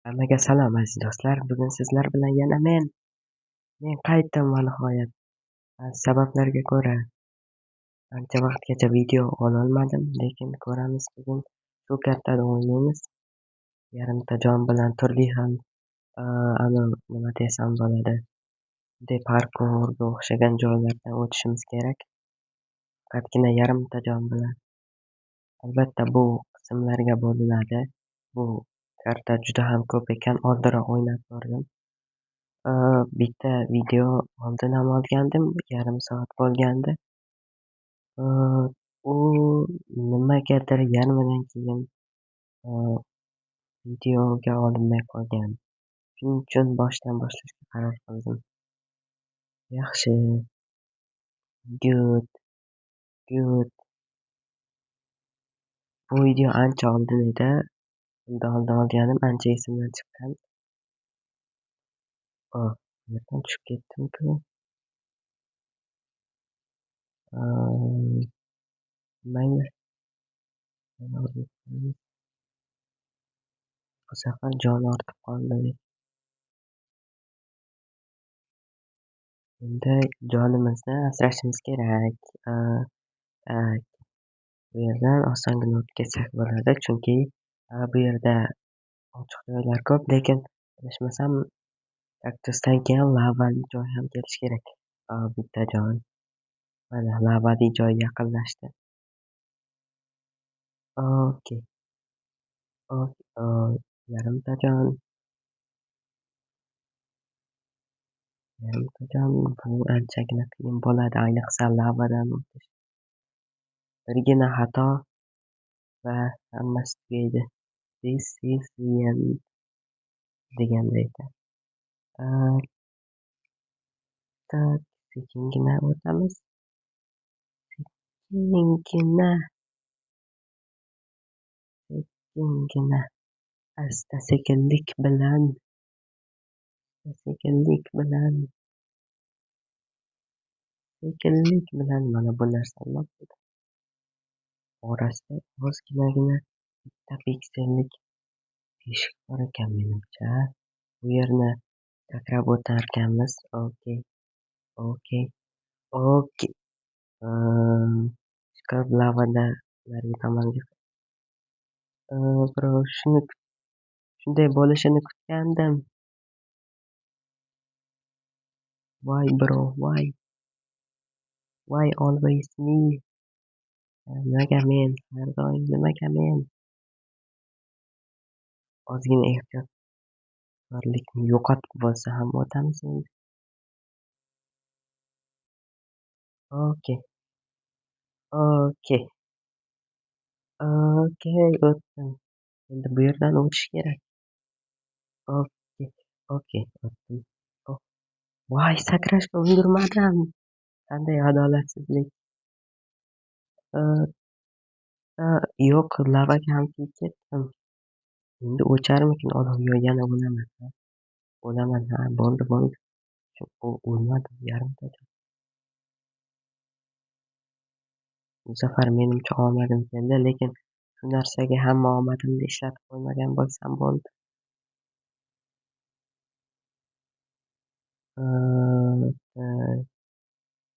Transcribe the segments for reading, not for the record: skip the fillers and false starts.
Hammaga salom, aziz do'stlar. Bugun sizlar bilan yana men. Men qaytdim va nihoyat. Sabablarga ko'ra ancha vaqtgacha video ololmadim, lekin ko'ramiz, bugun shu kartada o'ynaymiz. Yarimta jon bilan turli xil nima desam bo'ladi, bunday parkurga o'xshagan joylardan o'tishimiz kerak. Faqatgina yarimta jon bilan. Albatta bu qismlarga bo'linadi. Bu karta juda ham ko'p ekan, oldinroq o'ynab ko'rdim. Bitta video oldin ham olgandim, yarim soat bo'lgandi. U nimagadir yarmidan keyin videoga olinmay qolgan. Shuning uchun boshdan boshlashga qaror qildim. Yaxshi. Good. Good. Bu video ancha oldin edi. Undan oldin olganim ancha esimdan chiqqan. Oh, bu yerdan tushib ketdim-ku. Mayli. Bu safar jon ortib qoldi. Endi jonimizni asrashimiz kerak. Tak. Bu yerdan osongina o'tib ketsak bo'ladi, chunki bu yerda ochiq joylar ko'p, lekin adashmasam kaktusdan keyin lavali joy ham kelishi kerak. Bitta jon. Mana lavali joy yaqinlashdi. Okey. Yarimta jon. Yarimta jon, bu anchagina qiyin bo'ladi, ayniqsa lavadan o'tish. Birgina xato va hammasi tugaydi. This is the end deganday. Tak, sekingina o'tamiz. Sekingina. Sekingina. Asta sekinlik bilan. Sekinlik bilan. Sekinlik bilan mana bu narsani oldik. Orasida ozginagina bitta piksellik teshik bor ekan menimcha. Bu yerni sakrab o'tarkanmiz. Okey. Okey. Okey. Chiqib lavada narigi tomonga. Birov shunday bo'lishini kutgandim. Why bro, why? Why always me? Nimaga men? Har doim nimaga men? Ozgina ehtiyotkorlikni yo'qotib bo'lsa ham o'tamiz endi. Okey. Okey. Okey, o'tdim. Endi bu yerdan o'tish kerak. Okey, okey, o'tdim. Oh. Voy, sakrashga ulgurmadim. Qanday adolatsizlik. Yo'q, lavaga ham tegib ketdim. Endi o'charmikin olov? Yo'q, yana o'laman. O'laman, ha, bo'ldi, bo'ldi. O'lmadim, yarimta jon. Bu safar menimcha omadim keldi, lekin shu narsaga hamma omadimni ishlatib qo'ymagan bo'lsam bo'ldi.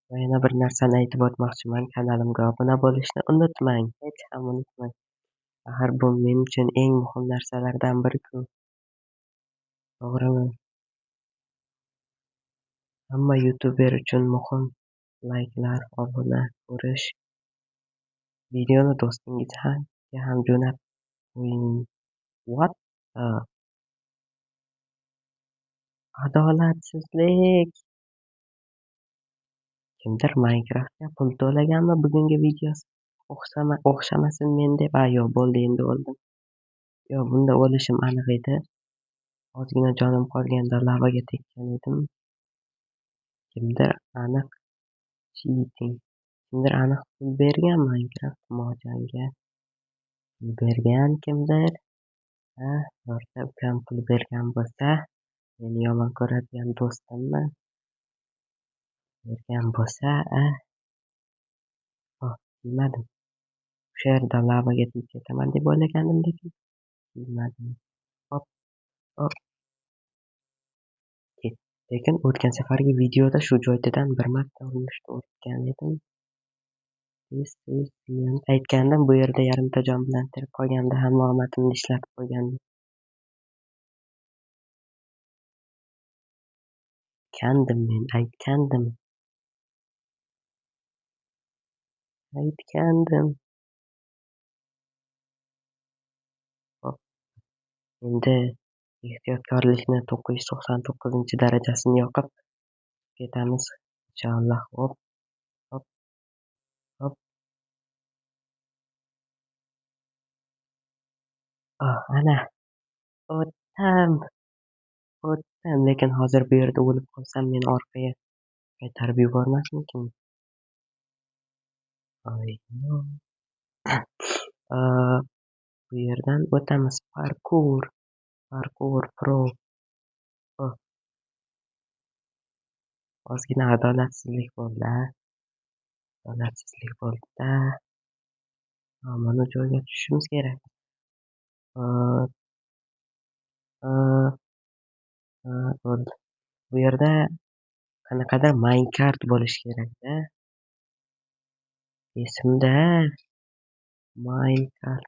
Va yana bir narsani aytib o'tmoqchiman, kanalimga obuna bo'lishni unutmang, hech ham unutmang. Axir bu men uchun eng muhim narsalardan biri-ku. To'g'rimi? Hamma youtuber uchun muhim layklar, obuna, ko'rish. Videoni do'stingizga ham jo'natib qo'ying. What the? Adolatsizlik. Kimdir Minecraftga pul to'laganmi bugungi videosi o'xshamasin men deb? Ha, yo'q, bo'ldi, endi o'ldim. Yo'q, bunda o'lishim aniq edi. Ozgina jonim qolganda lavaga tekkan edim. Kimdir aniq cheating. Kimdir aniq pul bergan Minecraft Mojangga. Pul bergan kimdir? Ha, birorta ukam pul bergan bo'lsa, meni yomon ko'radigan do'stimmi? Bergan bo'lsa, a? Oh, bilmadim. O'sha yerda lavaga tegib ketaman deb o'ylagandim, lekin bilmadim. Hop, Hop. Lekin o'tgan safargi videoda shu joydan bir marta urinishga o'tgan edim. Tez-tez degan aytgandim, bu yerda yarimta jon bilan tirik qolganda hamma omadimni ishlatib qo'ygandim. Aytgandim men, aytgandim. Aytgandim. Hop. Endi ehtiyotkorlikni 999-darajasini yoqib ketamiz inshaalloh. Hop, hop, hop. Oh, ana. O'tdim. O'tdim, lekin hozir bu yerda o'lib qolsam meni orqaga qaytarib yubormasmikin? Ay, no. Bu yerdan o'tamiz. Parkour. Parkour pro. Oh. Ozgina adolatsizlik bo'ldi-a. Adolatsizlik bo'ldi-da. Mana joyga tushishimiz kerak. Bo'ldi. Bu yerda qanaqadir minecart bo'lishi kerak-da. Esimda. Minecart.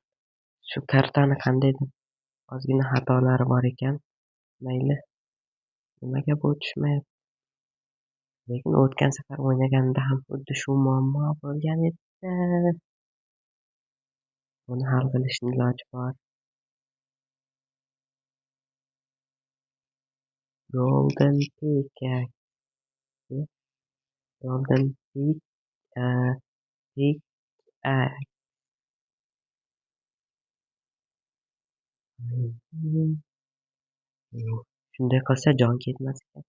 Shu kartani qandaydir ozgina xatolari bor ekan. Mayli. Nimaga bu tushmayapti? Lekin o'tgan safar o'ynaganimda ham xuddi shu muammo bo'lgan edi. Buni hal qilishning iloji bor. Golden pickaxe. Golden pickaxe. Shunday qilsa jon ketmas ekan.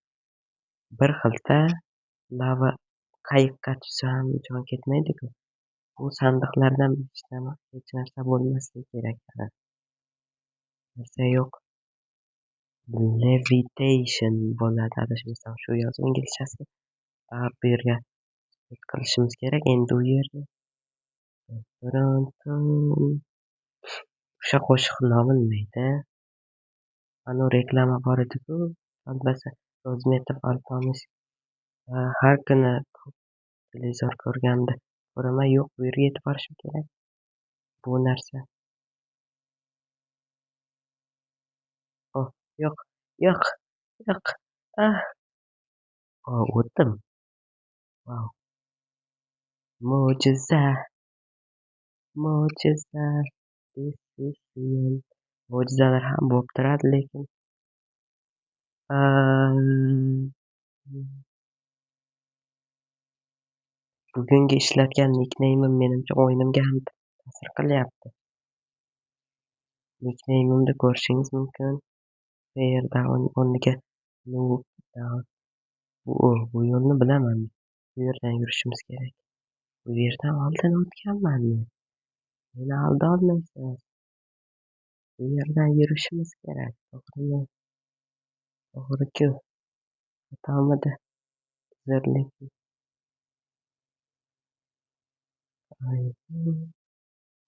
Bir xilda lava qayiqqa tushsa ham jon ketmaydi-ku. Bu sandiqlardan hech narsa bo'lmasligi kerak. Narsa yo'q. Levitation bo'ladi, adashmasam shu yozuv inglizchasi. Bu yerga qilishimiz kerak. Endi u yerga o'sha qo'shiq nomi nima edi? Ana reklama bor edi-ku. Albatta, Ro'zmetov Alpomish har kuni televizor ko'rganda ko'raman, yo'q, bu yerga yetib borishim kerak. Bu narsa. Oh, yo'q, yo'q, yo'q. Ah. Oh, o'tdim. Wow. Mo'jiza. Mo'jiza. This is real. Mo'jizalar ham bo'lib turadi, lekin bugungi ishlatgan nickname'im menimcha o'yinimga ham ta'sir qilyapti. Nickname'imni ko'rishingiz mumkin. Qayerda o'rniga noob down. Bu yo'lni bilaman. Bu yerdan yurishimiz kerak. Bu yerdan oldin o'tganman men. Meni aldolmaysiz. Bu yerdan yurishimiz kerak, to'g'rimi? To'g'ri-ku. Xatomidi? Uzrlik.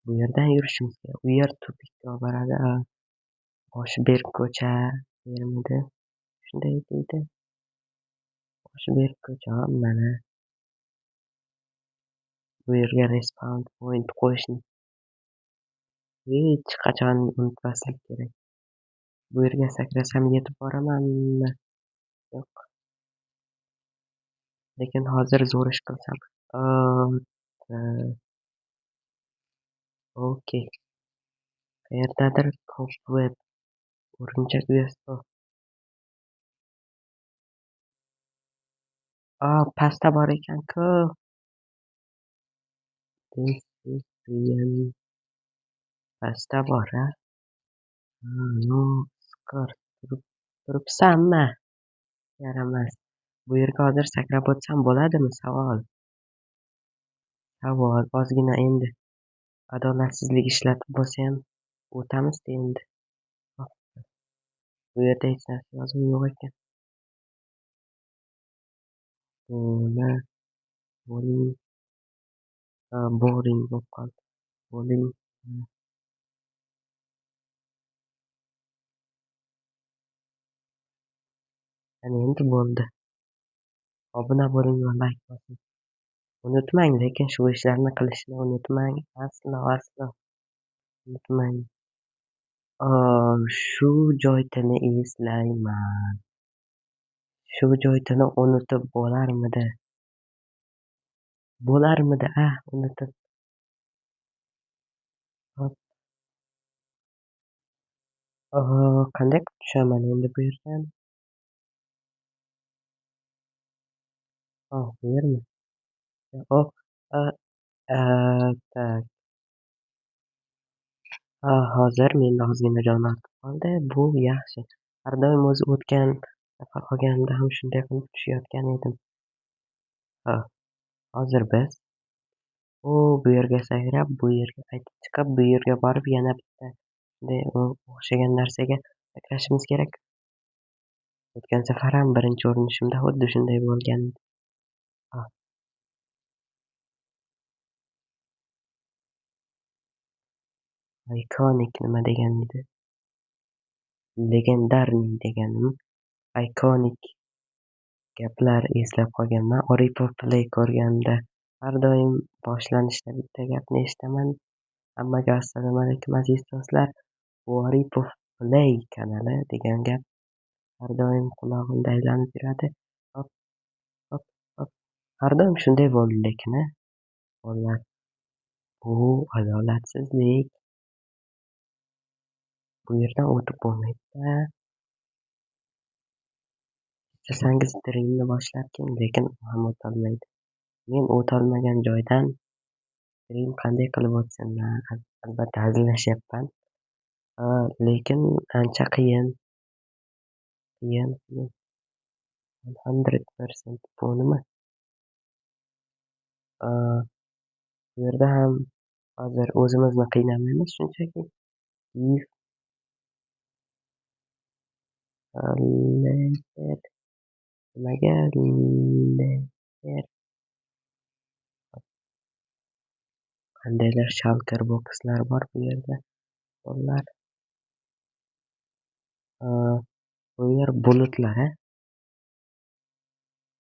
Bu yerdan yurishimiz kerak. U yer tupikka olib boradi. Boshi berk ko'cha yermidi? Shunday deydi. Boshi berk ko'cha mana. Bu yerga respawn point qo'yishni hech qachon unutmaslik kerak. Bu yerga sakrasam yetib boramanmi? Yo'q. Lekin hozir zo'r ish qilsam. Okey. Qayerdadir cobweb o'rgimchak uyasi. Pastda bor ekan-ku. This is real. Pastda bor, a? No, skirt. Turibsanmi? Yaramas. Bu yerga hozir sakrab o'tsam bo'ladimi? Savol. Savol. Ozgina endi adolatsizlik ishlatib bo'lsa ham o'tamiz endi. Bu yerda hech narsa yozuv yo'q ekan. Bo'la, bo'ling, boring bo'lib qoldi. Bo'ling. Ana endi bo'ldi. Obuna bo'ling va layk bosing. Unutmang, lekin shu ishlarni qilishni unutmang. Aslo, aslo unutmang. Shu joytini eslayman. Shu joytini unutib bo'larmidi? Bo'larmidi, unutib. Hop. Qanday qilib tushaman endi bu yerdan? Bu yermi? Hop. Tak. Hozir menda ozgina jon ortib qoldi. Bu yaxshi. Har doim o'zi o'tgan safar olganimda ham shunday qilib tushayotgan edim. Hozir biz bu yerga sakrab, bu yerga qaytib chiqib, bu yerga borib yana bitta shunday o'xshagan narsaga sakrashimiz kerak. O'tgan safar ham birinchi urinishimda xuddi shunday bo'lgan edi. Iconic nima degan edi? Legendarniy deganim. Iconic gaplar eslab qolganman. Oripov Play ko'rganda har doim boshlanishda bitta gapni eshitaman. Hammaga assalomu alaykum aziz do'stlar. Bu Oripov Play kanali degan gap har doim qulog'imda aylanib yuradi. Hop, hop, hop. Har doim shunday bo'ldi lekin, a? Bolalar, bu adolatsizlik. Bu yerdan o'tib bo'lmaydi-da. Istasangiz Dreamni boshlab keling, lekin u ham o'tolmaydi. Men o'tolmagan joydan Dream qanday qilib o'tsin? Albatta hazillashyapman. Lekin ancha qiyin. Qiyin, qiyin. 100% bu nima? Bu yerda ham hozir o'zimizni qiynamaymiz shunchaki. If letter nimaga letter qandaylar shulker boxlar bor bu yerda bolalar. Bu yer bulutlar, a?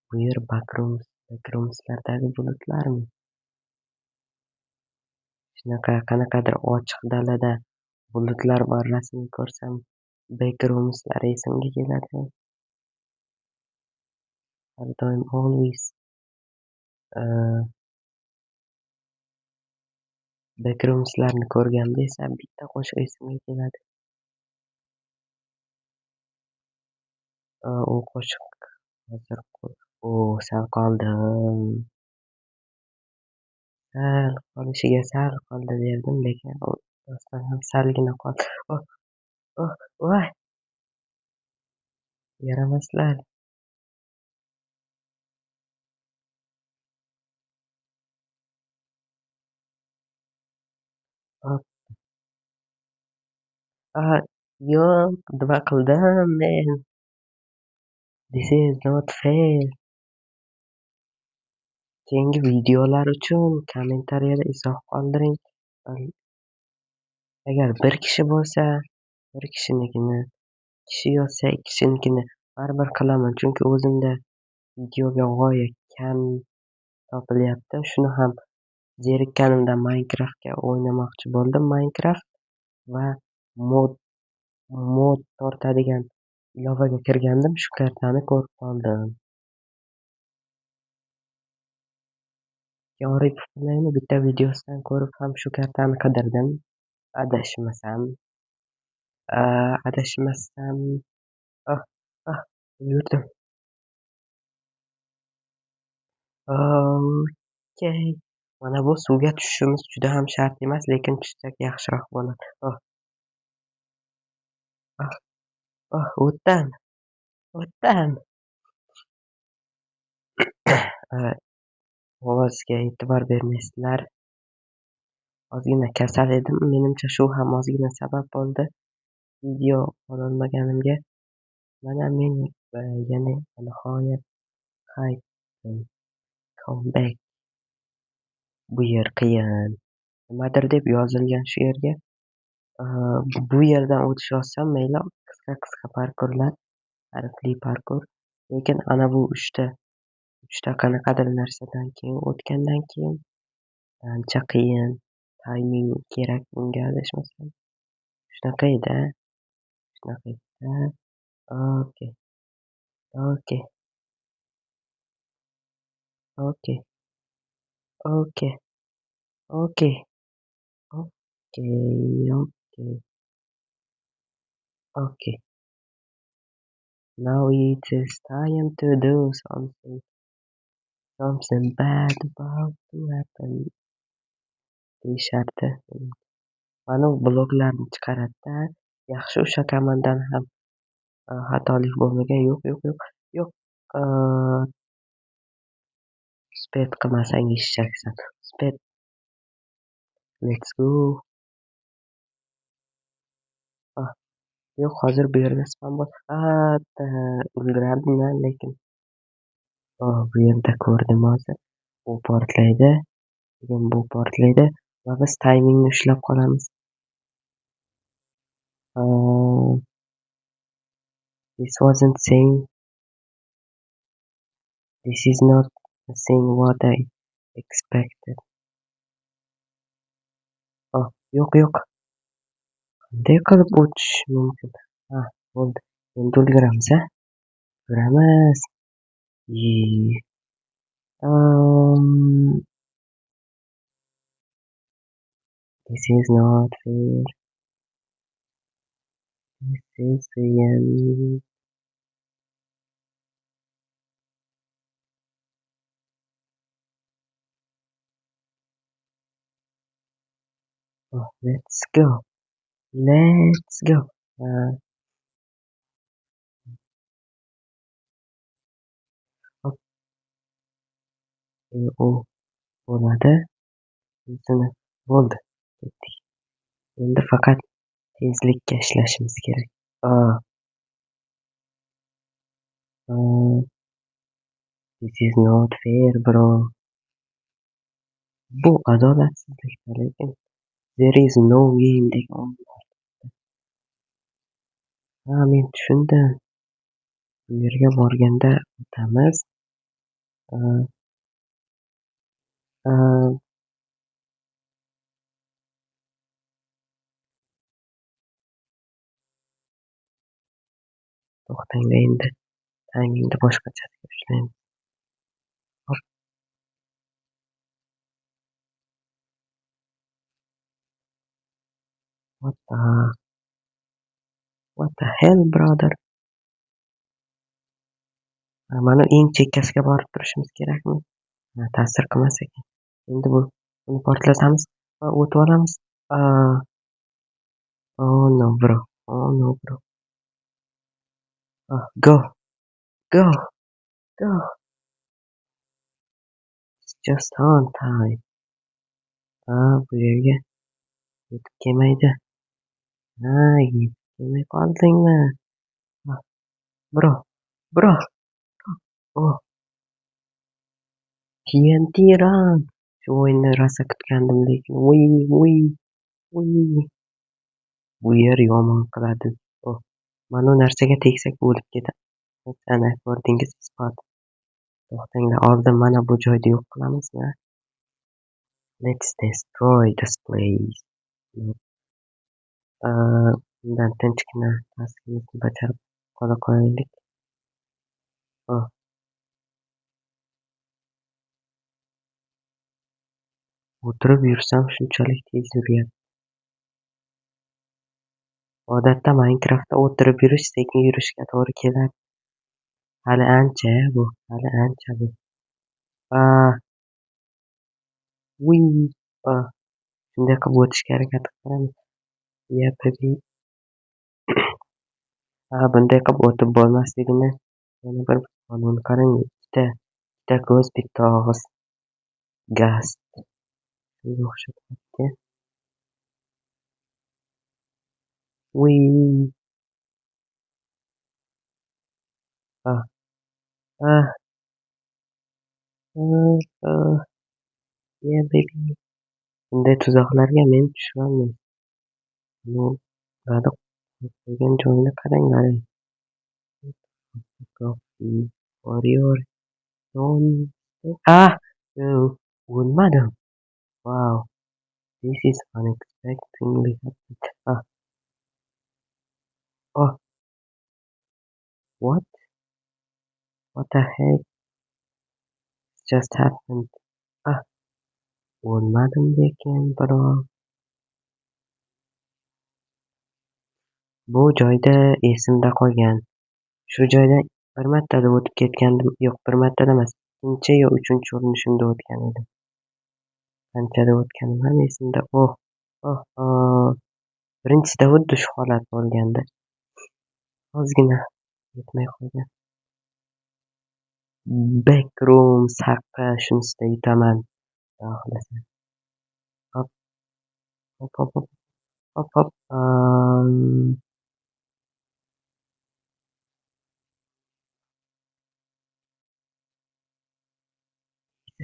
Bu yer backroomslardagi bulutlarmi? Shunaqa qanaqadir ochiq dalada bulutlar bor rasmni ko'rsam backroomslar esimga keladi. Har doim always backroomslarni ko'rganda esa bitta qo'shiq esimga keladi. U qo'shiq hozir sal qoldim. Sal qolishiga sal qoldi derdim, lekin rostdan ham salgina qoldi. Oh, oh, voy! Yaramaslar. Hop. Yo'q, nima qildim men? This is not fair. Keyingi videolar uchun kommentariyada izoh qoldiring. Agar bir kishi bo'lsa, bir kishinikini, kishi yozsa ikki kishinikini baribir qilaman, chunki o'zimda videoga g'oya kam topilyapti. Shuni ham zerikkanimdan Minecraftga o'ynamoqchi bo'ldim. Minecraft va mod tortadigan ilovaga kirgandim, shu kartani ko'rib qoldim. Oripov Playni bitta videosidan ko'rib ham shu kartani qidirdim. Adashmasam, yurdim. Okey. Mana bu suvga tushishimiz juda ham shart emas, lekin tushsak yaxshiroq bo'ladi. O'tdim. O'tdim. Ovozga e'tibor bermaysizlar. Ozgina kasal edim. Menimcha shu ham ozgina sabab bo'ldi video ololmaganimga. Mana men yana nihoyat qaytdim. Come back. Bu yer qiyin. Nimadir deb yozilgan shu yerga. Bu yerdan o'tish oson, mayli, qisqa-qisqa parkurlar, harfli parkur. Lekin ana bu uchta qanaqadir narsadan keyin o'tgandan keyin ancha qiyin, timing kerak bunga adashmasam. Shunaqa edi. Shunaqa edi. Okay. Okay. Okay. Okay. Okay. Okay. Okay. Okay. Now it is time to do something. Something bad about to happen. Deyishardi. Mana bu bloklarni chiqaradida, yaxshi o'sha komandan ham xatolik bo'lmagan. Yo'q, yo'q, yo'q. Yo'q. Sped qilmasang eshaksan. Sped. Let's go. Yo'q, hozir bu yerda spam bor. Ulgurardim lekin. Bu yerda ko'rdim hozir. Bu portlaydi. Keyin bu portlaydi va biz timingni ushlab qolamiz. This wasn't saying. This is not saying what I expected. Oh, yo'q, yo'q. Qanday qilib o'tish mumkin? Ha, bo'ldi. Endi ulguramiz, ha? Ulguramiz. This is not fair. This is the end. Oh, let's go. Let's go. U bo'ladi. O'zini bo'ldi. Ketdik. Endi faqat tezlikka ishlashimiz kerak. This is not fair, bro. Bu adolatsizlik, lekin there is no game degan o'yin bor. Ha, men tushundim. Bu yerga borganda o'tamiz. To'xtanglar endi. Timingni boshqachasiga ushlaymiz. Hop. What the hell, brother? Mana eng chekkasiga borib turishimiz kerakmi? Ha, ta'sir qilmas ekan. Endi buni portlatamiz va o'tib olamiz. Oh no, bro. Oh no, bro. Go. Go. Go. It's just on time. Bu yerga yetib kelmaydi. Ha, yetib kelmay qoldingmi? Bro. Bro. Oh. TNT run. Shu o'yinni rosa kutgandim, lekin voy, voy, voy. Bu yer yomon qiladi. Oh. Mana bu narsaga tegsak o'lib ketadi. Ana ko'rdingiz isbot. To'xtanglar, oldin mana bu joyni yo'q qilamizmi? Let's destroy this place. Bundan tinchgina taskimizni bajarib qola qolaylik. Oh. O'tirib yursam shunchalik tez yuryapti. Odatda Minecraftda o'tirib yurish sekin yurishga to'g'ri keladi. Hali ancha bu, hali ancha bu. Uy, shunday qilib o'tishga harakat qilamiz. Ya, baby. Bunday qilib o'tib bo'lmasligini yana bir qonun qarang, ikkita ko'z, bitta og'iz. Gaz. Shunga o'xshab qoldi. Uy. Yeah, baby. Bunday tuzoqlarga men tushmayman. Bu ularni qo'ygan joyini qaranglar. Coffee for your own. Ah! O'lmadim. Wow. This is unexpectedly happened. Ah. Oh. What? What the heck just happened? Ah. O'lmadim lekin, biroq. Bu joyda esimda qolgan. Shu joyda bir martada o'tib ketgandim. Yo'q, bir martada emas. Ikkinchi yo uchinchi urinishimda o'tgan edim. Qanchada o'tganim ham esimda. Oh, oh, oh. Birinchisida xuddi shu holat bo'lgandi. Ozgina yetmay qolgan. Backrooms haqqa shunisida yutaman. Xudo xohlasa. Hop. Hop, hop, hop. Hop, hop.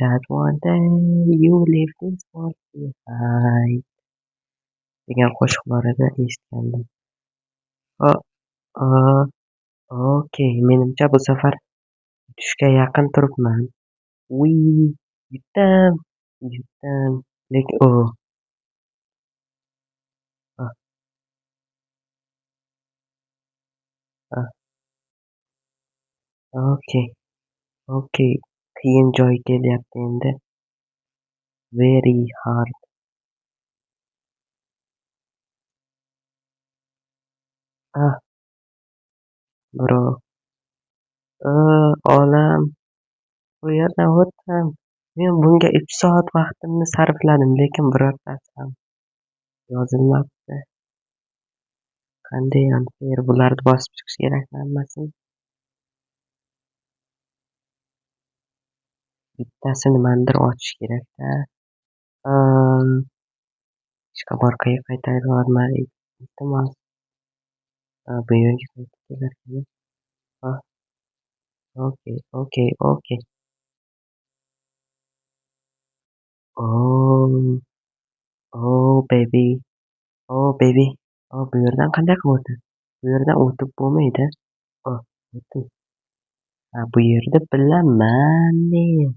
That one day you leave this world behind degan qo'shiq bor edi, eshitgandim. Okey, menimcha bu safar yutishga yaqin turibman. Uy, yutdim, yutdim. Lekin o. Ah. Ah. Okey. Okey. Qiyin joy kelyapti endi. Very hard. Ah. Bro. Olam. Bu yerdan o'tdim. Men bunga 3 soat vaqtimni sarfladim, lekin birortasi ham yozilmabdi. Qanday unfair, bularni bosib chiqish kerakmi hammasini? Bittasi nimanidir ochish kerak-da. Ishqa orqaga qaytaryapman, iltimos. Bu yerga qaytib kelarkan. Ah. Okey, okey, okey. Oh. Oh baby. Oh baby. Oh, bu yerdan qanday qilib o'tadi? Bu yerdan o'tib bo'lmaydi. Oh, o'tdim. Ha, bu yerda bilaman men.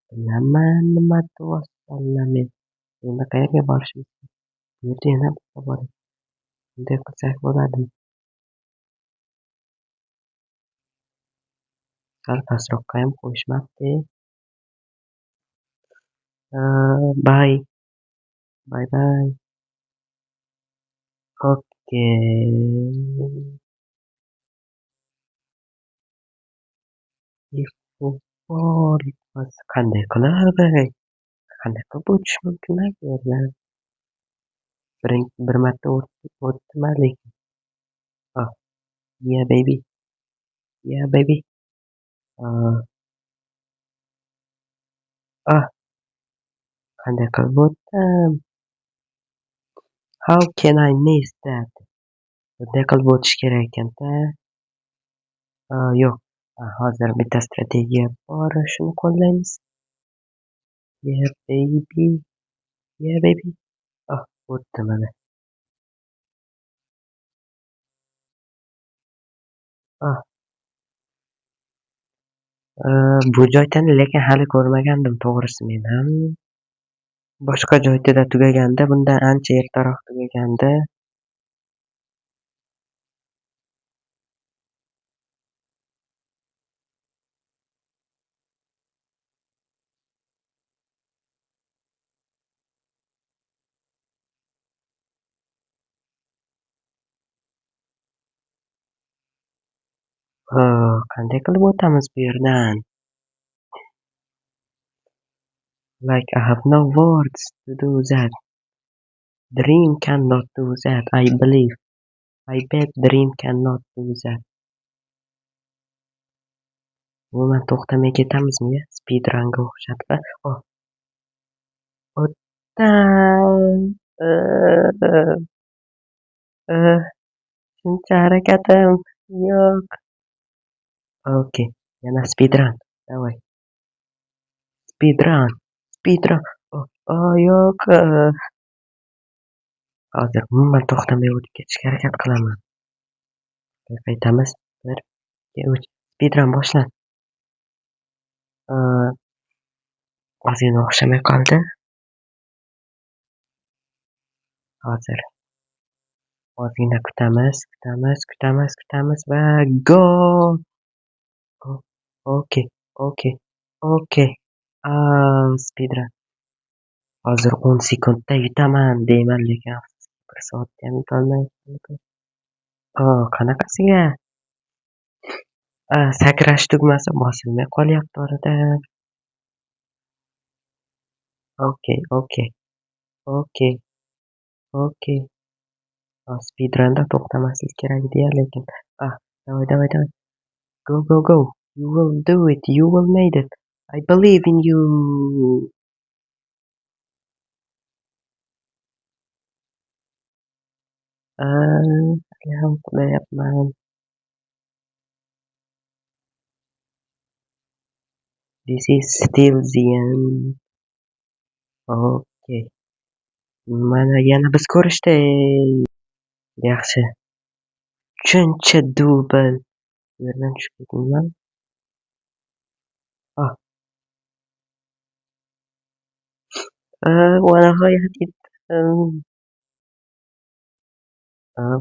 Bilaman nima deyapsanlar men. Endi qayerga borishimiz kerak? Bu yerda yana bitta bor. Bunday qilsak bo'ladimi? Sal pastroqqa ham qo'yishmabdi. Bye. Bye bye. Okay. If football was qanday qilib? Qanday qilib o'tish mumkin bu yerdan? Bir marta o'tdim lekin. Oh, yeah baby. Yeah baby. Ah. Qanday qilib o'tdim? How can I miss that? Bunday qilib o'tish kerak ekan-da. Yo'q. Hozir bitta strategiya bor, shuni qo'llaymiz. Yeah baby. Yeah baby. Ah, o'tdi mana. Ah. Bu joydan lekin hali ko'rmagandim, to'g'risi men ham. Boshqa joyda tugaganda, bundan ancha ertaroq tugaganda. Qanday qilib o'tamiz bu yerdan? Like I have no words to do that. Dream cannot do that, I believe. I bet dream cannot do that. Umuman to'xtamay ketamizmi ya? Speedrunga o'xshatib. Oh. O'tdim. Shuncha harakatim yo'q. Okey, yana speedrun. Давай. Speedrun. Speedrun. Oh, oh, yo'q. Hozir umuman to'xtamay o'tib ketishga harakat qilaman. Qaytamiz. 1, 2, 3. Speedrun boshlan. Ozgina o'xshamay qoldi. Hozir ozgina kutamiz, kutamiz, kutamiz, kutamiz va go! Okey, okey, okey. Speedrun. Hozir 10 sekundda yutaman deyman, lekin afsuski 1 soatda ham yutolmayapman. Qanaqasiga? Sakrash tugmasi bosilmay qolyapti orada. Okey, okey. Okey. Okey. Speedrunda to'xtamaslik kerak deya, lekin давай, давай, давай. Go, go, go. You will do it. You will made it. I believe in you. Hali ham qulayapman. This is still the end. Okay. Mana yana biz ko'rishdik. Yaxshi. 3-chi dubl. Bu yerdan tushib ketdingmi? Va nihoyat yetdim.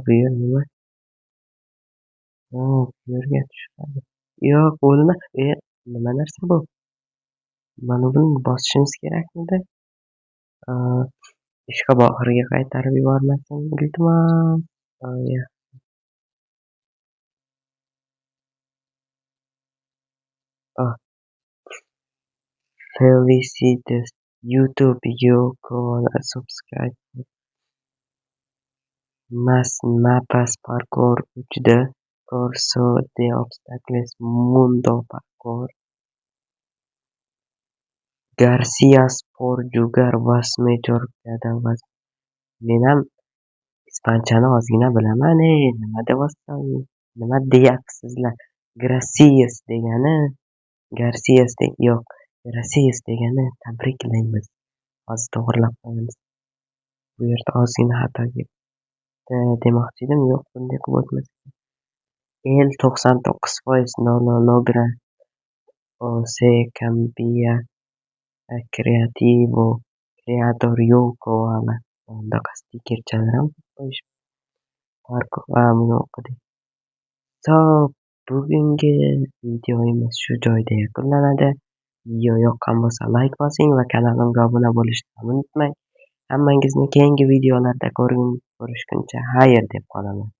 Bu yer nima? Bu yerga tushadi. Yo'q, o'lma. Nima narsa bu? Mana buni bosishimiz kerakmidi? Ishqab oxiriga qaytarib yubormasin, iltimos. Felicitas YouTube Yoko subscribe. Mas mapas parkour 3D Corso de obstacles Mundo Parkour. Garcia por jugar vas mejor cada vez. Men ham ispanchani ozgina bilaman, nima deyapsizlar? Nima deyapsizlar? Gracias degani, Garcias de, yo'q, Gracias degani tabriklaymiz. Hozir to'g'rilab qo'yamiz. Bu yerda ozgina xato ketdi demoqchi edim, yo'q, bunday qilib o'tmas. El 99% no lo logra o se cambia a creativo creador Yoko ala. Bunaqa stikerchalar ham qo'yish. Parkour, buni o'qidik. So, bugungi videomiz shu joyda yakunlanadi. Video yoqqan bo'lsa like bosing va kanalimga obuna bo'lishni unutmang. Hammangizni keyingi videolarda ko'rishguncha xayr deb qolaman.